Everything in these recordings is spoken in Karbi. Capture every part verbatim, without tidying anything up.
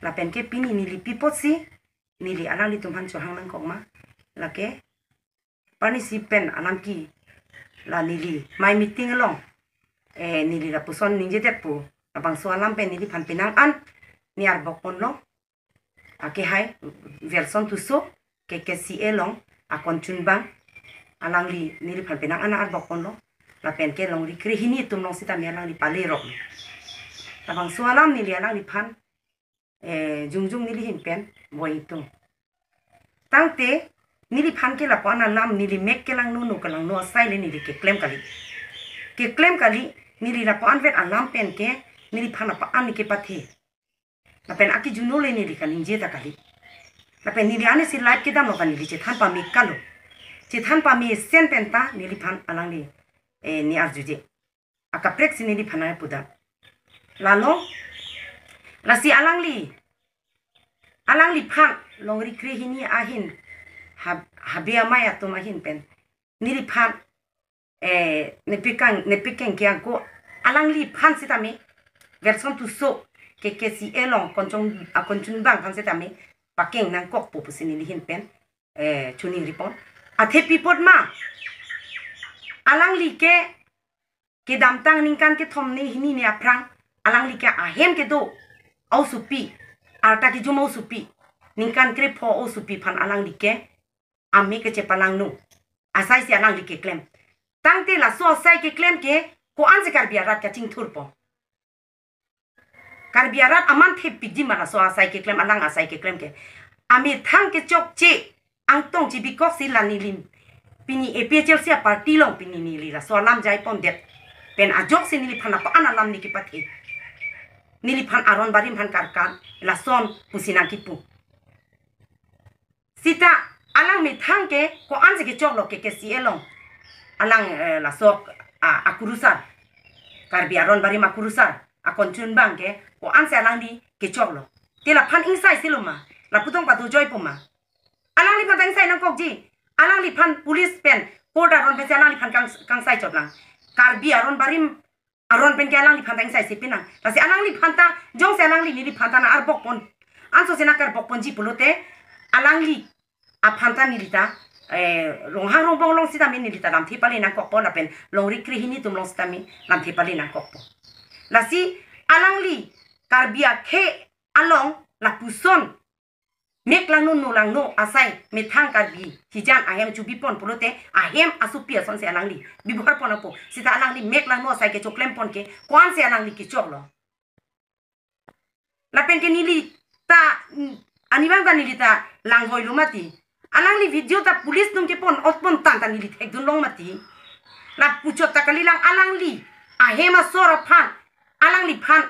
Lapen ke pini neli pi apotsi neli alanglitum aphan chohang nangkok ma, lake parnisi pen alam ke la neli mai meeting along, eh, neli lapuson ningjedet pu, labangso alam pen neliphan penang an ne arbok ponlo. Ake hai Welson Tisso, K K C A along akonchunbang, alangli neliphan penang an arbok ponlo. Lapen ke longri krehini atum along sitame alangli pale rok. Labangso alam neli alangliphan, eh, jongjong neli ahin pen boi itum. Tangte neliphan ke lapu-an alam neli mek kelangno, no kelangno asai le neli keklem kali. Keklem kali, neli lapu-anvet alam pen ke neliphan lapu-an ne kepathe. Lapen akijuno le neli kaningje ta kali. Lapen neli anisi live kedamlo ta neli chethan pame kalo. Chethan pamesen pen ta neliphan alangli, eh, ne arjuje. Akaprek si neliphan nangpudam. Lalo, lasi alangli, alangliphan longri krehini ahin, hab-, habe amei atum ahin pen neliphan, eh, nepikang, nepikeng ke ako alangliphan sitame, Welson Tisso, K K C A along konchong, akonchunbang aphan sitame pakeng nangkokpo pusi neli ahin pen, eh, choningri pon. Athe pi apot ma, alangli ke kedamtang ningkan kethom ne hini ne aphrang, alangli ke ahem kedo osopi, arta kejum osopi, ningkan krepho osopi aphan alangli ke amei kechepalangno asai si alangli keklem. Tangte laso asai keklem ke ko-an si Karbi arat kachingthurpo. Karbi arat aman thepik ji ma laso asai keklem, alang asai keklem ke. Amethang kechokche, angtong chibikok si la neli pini A P H L C aparty along pini neli laso alam jai pondet pen ajoksi neliphan lapu-an alam ne kepathe. Neliphan aron barim aphan karkan, lason pusi nangkipu. Sita alang methang ke ko-an si kechoklo K K C A along. Alang, eh, laso, ah, akurusar. Karbi aron barim akurusar, akonchunbang ke ko-an si alangli kechoklo. Te laphan ingsai silo ma, lapu tong pado joipo ma. Alangliphan ta ingsai nangkokji. Alangliphan police pen, court aron pen si alangliphan kang-, kangsai chotlang. Karbi aron barim aron pen ke alangliphan ta ingsai si pinang. Lasi alangliphan ta, jongsi alangli neliphan ta nang arbok pon, anso si nang karbok ponji pulote, alangli aphan ta neli ta, eh, Ronghang Rongbong along sitame neli ta lamthe pale nangkokpo lapen longri krehini atum along sitame lamthe pale nangkokpo. Lasi alangli Karbi akhei along lapuson mek langno no langno asai methang Karbi hijan ahem chobipon pulote ahem asopi ason si alangli bibhar pon apo. Sita alangli mek langno asai kechoklem pon ke ko-an si alangli kechoklo. Lapen ke neli ta, mm, arnivang ta neli ta langvoilo mati. Alangli video ta police atum kepon ot pon tang ta neli thekdunlong mati. Lapuchot ta kalilang alangli ahem asor aphan, alangliphan,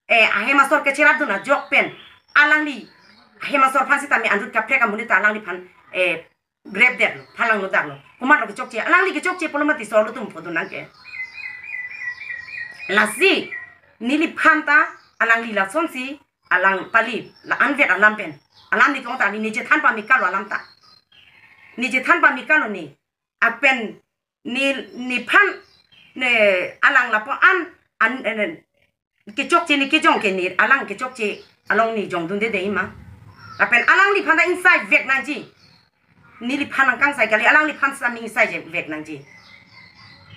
eh, ahem asor kecherapdun ajok pen alangli ahem asor aphan sitame anut kaprek amonit ta alangliphan, eh, grepdetlo, phalanglo daklo. Komatlo kechokche, alangli kechokche pulo mati sorlo atum phodun nang ke. Lasi neliphan ta alangli lasonsi alang pali la-anvet alam pen, alam ne kong ta ne, ne chethan pame kalo alam ta. Ne chethan pame kalo ne. Lapen ne, nephan, ne alang lapu-an, an, an, kechokche ne kejong ke ne alang kechokche along ne jongdunde dei ma. Lapen alangliphan ta ingsai vek nangji. Neliphan nang kangsai kali, alangliphan sami ingsai je vek nangji.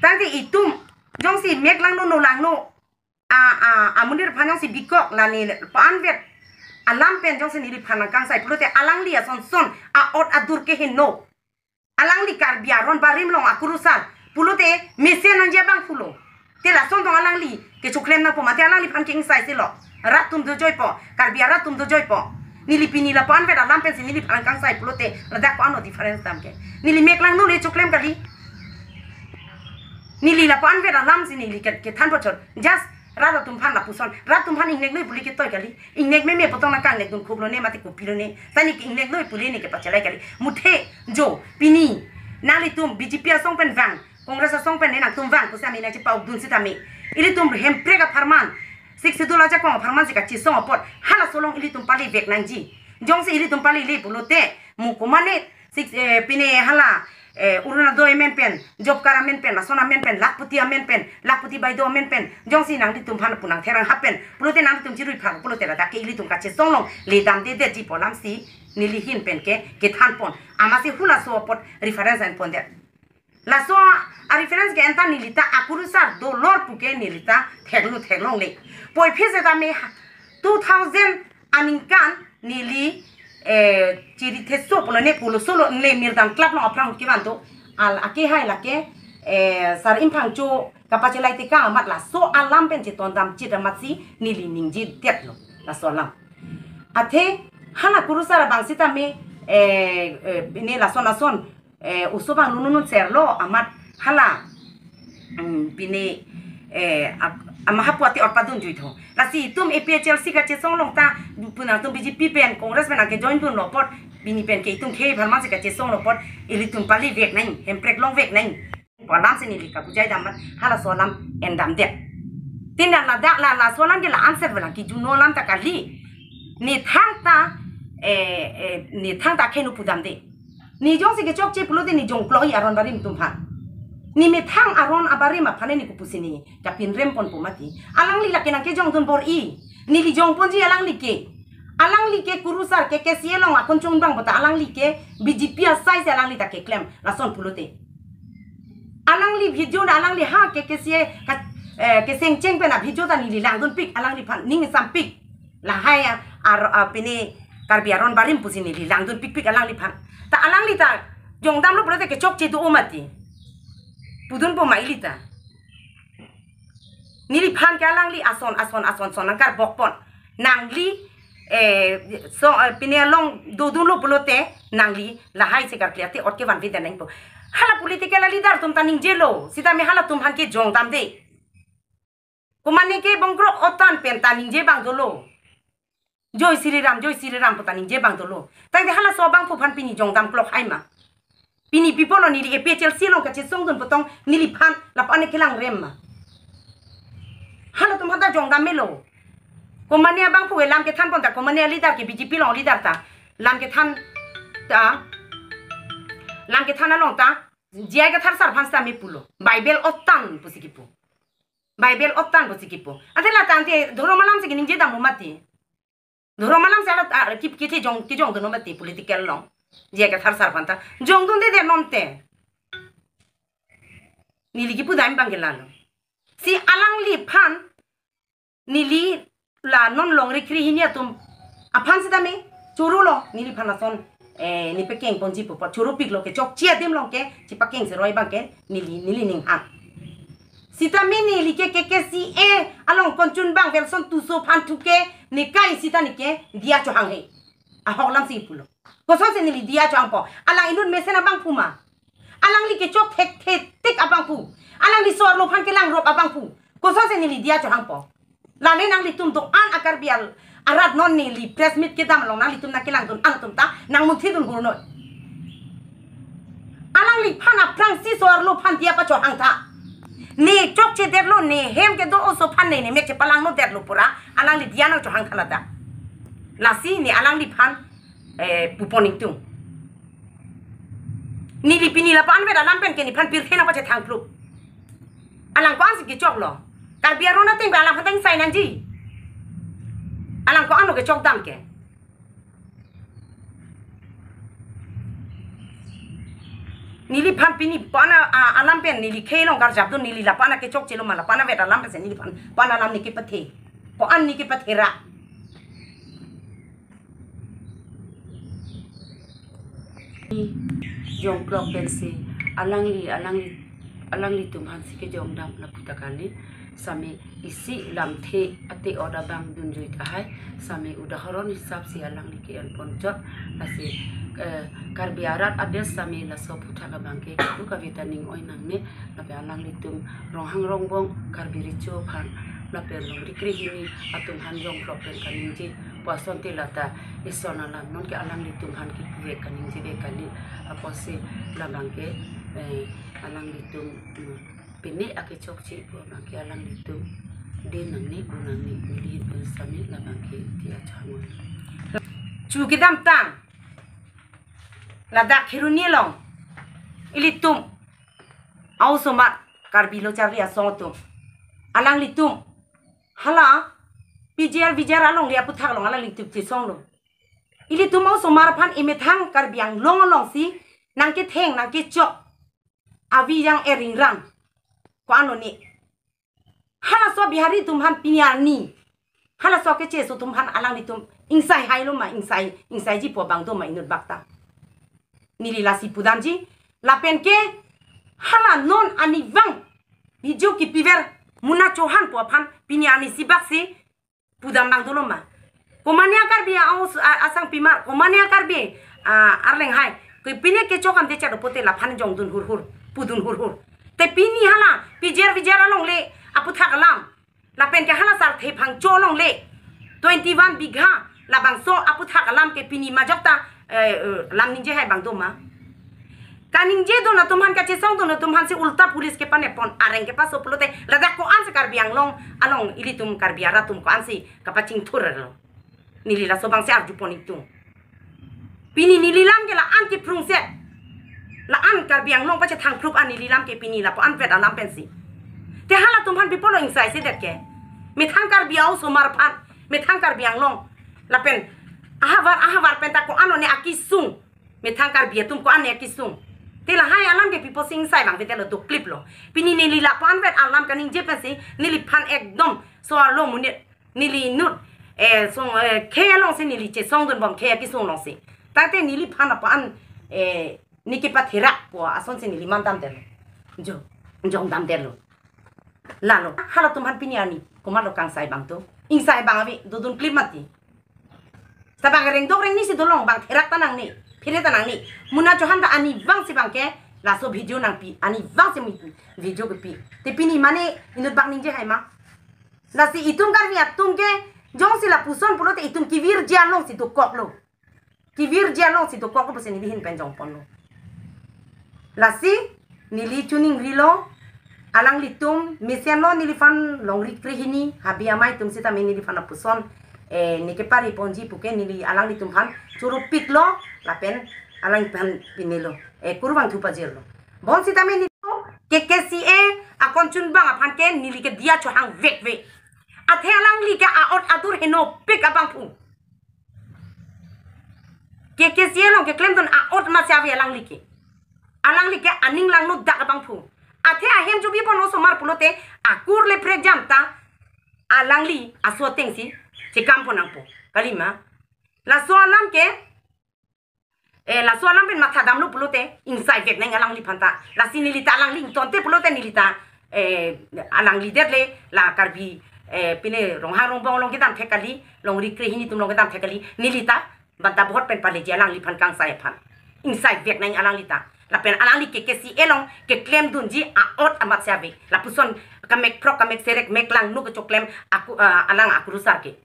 Tangte itum jongsi mek langno no langno, a, a, amonit aphan jongsi bikok la ne lapu-anvet alam pen jongsi neliphan nang kangsai pulote alangli ason son a-ot adur keheno. Alangli Karbi aron barim along akurusar pulote mesen nangji abang pulo. Te lason tong alangli kechoklem nangpo mate alangliphan ke ingsai silo. Rat atum dojoipo, Karbi arat atum dojoipo. Neli pini lapu-anvet alam pensi neliphan nang kangsai pulote ladak ko-anlo difference dam ke. Neli mek langno le choklem kali. Neli lapu-anvet alam si neli ke, kethan pochot. Just rat atum aphan lapuson. Rat atum aphan ingnek noi pule ketoi kali. Ingnek meme pu tong nang kangnek dun khuplo ne mate kopilo ne. Sani ke ingnek noi pule ne kepachelai kali. Muthe jo pini nanglitum B J P asong pen vang, Congress asong pen ne nangtum vang pusi ami nang chepaukdun sitame, ilitum Hemprek apharman, Sixth Schedule ajakong apharman si kachesong apot halaso along ilitum pali vek nangji. Jongsi ilitum pali le pulote, mo komatne six, eh, pine hala, eh, Orunodoi amen pen, job card amen pen, lason amen pen, lakhpati amen pen, lakhpati baideo amen pen, jongsi nanglitum aphan pu nangtherang hap pen pulote nanglitum chirui phak pulote ladak ke ilitum kachesong along le damdedetji pu alamsi neli ahin pen ke kethan pon. Amatsi halaso apot reference an pondet. Laso a-reference ke-en ta neli ta akurusar dolor puke neli ta theklo theklongle. Puvoiphit setame ha-, two thousand aningkan neli, eh, chiri theso pulo ne pulo solo ne Mirdan Club along aphrang kevan do. Al ake hai lake, eh, Sar Imphangcho kapachelai tekang amat laso alam pen chetondam chit amatsi neli ningjedetlo laso alam. Athe hala kurusar abang setame, eh, eh, ne lason lason, eh, oso abang lununun serlo amat hala, mm, pine, eh, ak-, ama hapu ati orpadun juitho. Lasi itum A P H L C kachesong along ta pu nangtum B J P pen Congress pen nangkejoin dunlo apot, pini pen ke itum khei pharman si kachesonglo apot, ilitum pali vek nang, hemprek long vek nang. Pu alamsi neli kabujai dam amat halaso alam en damdet. Tin la ladak la laso alam ke la answer velang, kijuno alam ta kali. Ne thangta, eh, eh, ne thangta khenu pudamde. Ne jongsi kechokche pulote ne jongklok-i aron barim atum aphan. Ne methang aron abarim aphan ne kopusi ne kapinrem ponpo mati. Alangli lake nangkejongdun bor-i. Neli jongponji alangli ke. Alangli ke kurusar ke K C A along akunchung abang puta alangli ke B J P asai si alangli ta keklem lason pulote. Alangli video na alangli ha ke K C A ka, eh, kesengcheng pen a-video ta neli langdunpik, alangliphan ning sampik. Lahai a, ar, a, pine Karbi aron barim pusi neli langdunpikpik alangliphan. Ta alangli ta jongdamlo pulote kechokche do-o mati. Pudunpo ma ili ta. Neliphan ke alangli ason, ason, ason, son nangkarbokpon. Nangli, eh, so, eh, pine along dodunlo pulote nangli lahai si karkli ate ot kevan vida nangpo. Hala political leader atum ta ningjelo, setame halatum aphan ke jongdamde. Komane ke Bongkrok Otan pen ta ningje abang dolo. Jai Shri Ram, Jai Shri Ram puta ningje abang dolo. Tangte halaso abangphu aphan pini jongdam klok hai ma? Pini pi pulo neli A P H L C along kachesongdun pu tong neliphan lapu-an ne kelangrem ma? Halatum aphan ta jongdam melo. Komane abangphu ke lam kethan pon ta, komane leader ke B J P along leader ta lam kethan ta, lam kethan along ta J I Kathar sar aphan setame pulo. Bible otan pusi kipu. Bible otan pusi kipu. Ante la tangte dhorom alam si keningje dampo mati. Dhorom alam si hala, ah, ki, ki, kejong, kejongdunnon mati political along. J I Kathar sar aphan ta jongdundedet non te. Neli kipu dam abang ke lalo. Si alangliphan neli la non longri krehini atum aphan setame choro lo, neliphan lason, eh, ne pekeng ponji pu apot choropiklo, kechokche adim along ke chepakeng seroi abang ke neli, neli ning hang. Setame neli ke K K C A along konchun abang Welson Tisso aphan thu ke ne kai seta ne ke diya chohang he. Ahok alam si pulo. Kosonsi neli diya chohangpo? Alang inut mesen abangphu ma? Alangli kechok thekthetik abangphu. Alangli so-arlo aphan kelangrop abangphu. Kosonsi neli diya chohangpo? Lale nanglitum do-an a-Karbi al-, arat non neli press meet kedam along nanglitum nangkelangdun-an atum ta nangmunthidun hurnoi. Alangliphan aphrangsi so-arlo aphan diya pachohang tha. Ne chokchedetlo, ne hem kedo oso aphan ne, ne mek chepalangnodetlo pura alangli diya nangchohang tha ladak. Lasi ne alangliphan, eh, pupon ingtung. Neli pini lapu-an vet alam pen ke nephan pirthe nangpachethang pluk. Alang ko-ansi kechoklo? Karbi aron ateng pen alangphan ta ingsai nangji. Alang ko-anlo kechokdam ke? Neliphan pini lapu-an a, a, alam pen neli khei along karjapdun, neli lapu-an kechokchelo ma, lapu-an vet alam pensi neliphan lapu-an alam ne kepathe. Ko-an ne kepathera? Jongklok pensi alangli, alangli, alanglitum aphansi kejongdam lapu ta kali. Setame isi lamthe ate-ot abang dunjui tahai. Setame udahoron hisap si alangli ke-en ponchot. Lasi, eh, Karbi arat ades setame laso aphuthak abang ke kepu kave ta ning oi nangne. Lapen alanglitum Ronghang Rongbong Karbi Recho aphan lapen longri krehini atum aphan jongklok pen kaningje pu asonte lata ison alam non ke alanglitum aphan kipuvek kaningjevek kali. Apotsi labang ke, eh, alanglitum, mm, pine akechokche pu abang ke alanglitum din nangne, pu nangne, neli ahin pen setame labang ke diya chohang. Chu kedamtang ladak Kheroni along Ilitum a-osomar, Karbi lo charli asong atum, alanglitum hala P G R V G R alongle aputhak along alanglitum chesonglo. Ilitum a-osomar aphan emethang Karbi Anglong alongsi nangketheng nangkechok avi yang eringrang ko-an lo ne. Halaso Bihari atum aphan pini arni, halaso kecheso atum aphan alanglitum ingsai hailo ma, ingsai, ingsaiji pu abang do ma inut bak ta? Neli lasi pudamji. Lapen ke hala non arnivang video kipiver Muna Chauhan pu aphan pini arni si baksi pudam abang dolo ma? Komane a-Karbi a-os-, a-, asangpimar, komane a-Karbi, a, arleng hai, ke pine kechok amde chado pote laphan jongdun hurhur, pudun hurhur. Te pini hala P G R V G R alongle aputhak alam, lapen ke hala Sarthe Phangcho alongle twenty one bigha labangso aputhak alam ke pini majok ta, eh, eh, lam ningje hai abang do ma? Kaningjedun atum aphan, kachesongdun atum aphan si ulta police kepanepon, areng kepaso pulote ladak ko-ansi Karbi Anglong along ilitum Karbi arat atum ko-ansi kapachingthurlo? Neli laso abangsi arjupon ingtung. Pini neli lam ke la-an kephrungset, la-an Karbi Anglong pachethang phrup an neli lam ke pini lapu-an vet alam pensi. Te halatum aphan pi apotlo ingsai sedet ke? Methang Karbi a-osomar aphan, methang Karbi Anglong, lapen ahavar ahavar pen ta ko-an lo ne akesung, methang Karbi atum ko-an ne akesung. Te lahai alam ke pi apotsi ingsai abang vetlo, dokliplo. Pini neli lapu-an vet alam kaningje pensi neliphan ekdom so arlo monit, neli inut, eh, song, eh, khei alongsi neli chesongdunbom, khei akesung alongsi. Tangte neliphan lapu-an, eh, ne kepatherak pu asonsi neli mandamdetlo, jo, jongdamdetlo. Lalo halatum aphan pini arni komatlo kangsai abang do? Ingsai abang ave, dodun klip mati. Seta bang rengdok rengni si dolong, bang therak ta nangne, phere ta nangne. Muna Chauhan ta arnivang si bang ke laso video nangpi, arnivang si mi video kepi. Te pini mane inut bak ningje hai ma? Lasi itum Karbi atum ke jongsi lapuson pulote itum kevirji alongsi dokoklo. Kevirji alongsi dokoklo pusi neli ahin pen jongponlo. Lasi neli chuning rilo, alanglitum mesenlo neliphan longri krehini, habe amei atum sitame neliphan lapuson, eh, ne kepariponji puke neli alanglitum aphan choro piklo, lapen alangphan pinelo, eh, kurvangthu pajirlo. Bonsitame neli K K C A akonchunbang aphan ke neli ke diya chohang vekve. Athe alangli ke a-ot adur henopik abangphu. K K C A along keklemdun a-ot masi ave alangli ke. Alangli ke aning langno dak abangphu. Athe ahem chobipon osomar pulote akur le prekjam ta alangli aso atengsi chekampon nangpo. Kalima. Laso alam ke, eh, laso alam pen mathadamlo pulote ingsai vek nang alangliphan ta. Lasi neli ta alangli ingtonte pulote neli ta, eh, alangli det le la Karbi, eh, pine Ronghang Rongbong along kedam thek kali, longri krehini atum along kedam thek kali, neli ta banta bohot pen paleji alangliphan kangsai aphan. Ingsai vek nang alangli ta. Lapen alangli K K C A along keklemdunji a-ot amat si ave. Lapuson kamek phrok, kamek serek, mek langno kechoklem aku, ah, alang akurusar ke.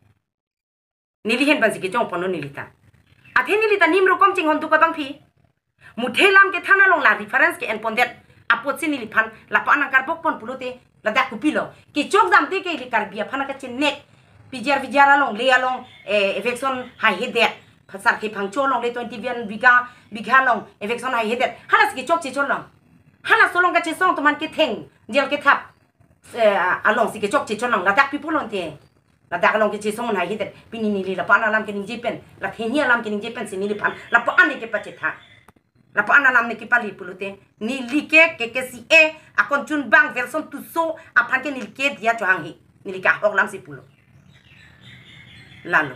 Neli ahin pensi kejongponlo neli ta. Athe neli ta nim rokom chinghon duk abangphi. Muthe lam kethan along la reference ke-enpondet apotsi neliphan lapu-an nangkarbokpon pulote ladak kopilo? Kechokdamde ke ili Karbi aphan kachenek. P G R V G R alongle along, eh, eviction haihedet. Sarthe Phangcho alongle twenty one bigha, bigha along eviction haihedet. Halasi kechokche cholong. Halaso along kachesong atum aphan ketheng, jail kethap, eh, alongsi kechokche cholong. Ladak pi pulo ante? Ladak along kechesong un haihedet. Pini neli lapu-an alam keningje pen, la theni alam keningje pensi neliphan lapu-an ne kepachetha, lapu-an alam ne kepali pulote neli ke K K C A akonchunbang Welson Tisso aphan ke neli ke diya chohanghe. Neli ke ahok alamsi pulo. Lalo